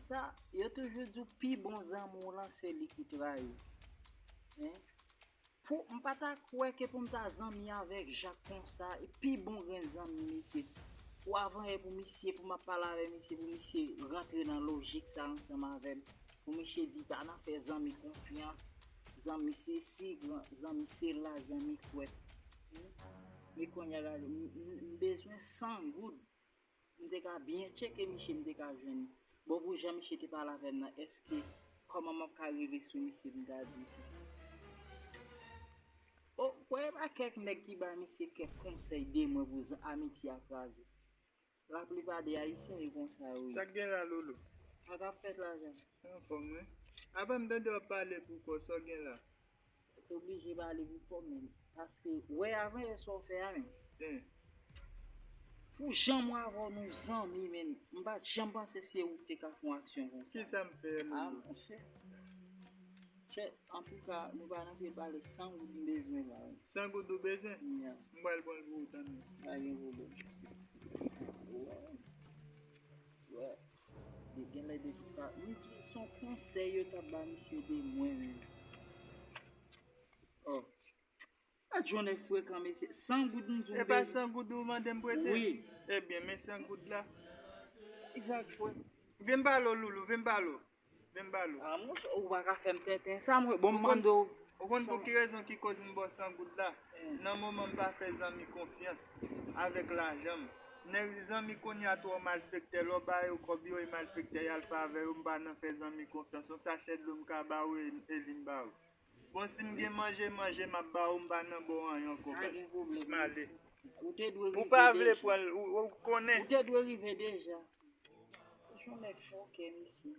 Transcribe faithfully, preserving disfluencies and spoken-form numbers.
Sa, yo toujou di w pi bon zanmi w lan se li ki trayi w. Hein? Pou, m pa ta kwè ke pou m ta zanmi avèk Jak konsa, e pi bon grenn zanmi misye. Pou avan yè pou misye, pou m ap pale avè misye, pou misye rantre nan lojik sa ansanm avè m. Pou misye di pa nan fè zanmi konfyans, zanmi sesi, gran- zanmi sela, zanmi kwèt. Hmm? Men kounye a gade, m, m, m bezwen san goud. M te ka byen tcheke misye, m te ka jwenn li. Bon, pou jan misye te pale avè m nan, èske, kòman m ap ka rive sou misye pou m ta di sa? O, kwè pa kèk nèg ki ba misye kèk konsèy de mwen pou zan- amitye a kraze. Laplipa de Ayisyen yo konsa yo ye. Sa k gen la, Loulou? Sa k ap fèt la, Jan? Anfòm, wi. Apa m tande w ap pale pou kò, sa w gen la? Ou te oblije pale pou kò, men. Paske, wè avan yè sa w fè a, men. Hmm. Pou jan mwen avè w nou zanmi, men, m pa t janm panse se ou ki te ka fè yon aksyon konsa. Kisa m fè, Loulou? Ah, monchè. Chè, antouka, nou pa nan fè pale, san goud m bezwen la, wi. San goud ou bezwen? Yeah. M pral pran l pou ou, tanmi. Pa gen pwoblèm. Wè, wè. Li genlè depi ta, m di se yon konsèy yo t ap ba misye de mwen menm. Oh. A John frekan, mesye. San goud m di w m bezwen. E pa san goud ou mande m prete? Wi. Ebyen, men san goud la. Exact, frè. Vin pale w, Loulou, vin pale w. Vin pale w. Ah, monchè, ou pa ka fè m tenten sa, mwen. Bon, m mande w. Ou konn pou ki rezon ki koz m ba w san goud la? Hmm. Nan moman m pa fè zanmi konfyans avèk lajan m. Nèg zanmi kounye a twò malfektè, lè w ba yo kòb yo, e malfektè y al fè avè yo, m pa nan fè zanmi konfyans. Yon sachè dlo m ka ba w e, e li m ba w. Bon, si m gen manje, manje m ap ba ou, m pa nan ba w anyen ankò. Pa gen pwoblèm, m ale. Mèsi. Ou te dwe rive deja. Ou pa vle pran l, ou, ou konnen. Ou te dwe rive deja. Jan nèg fòkè, mesye.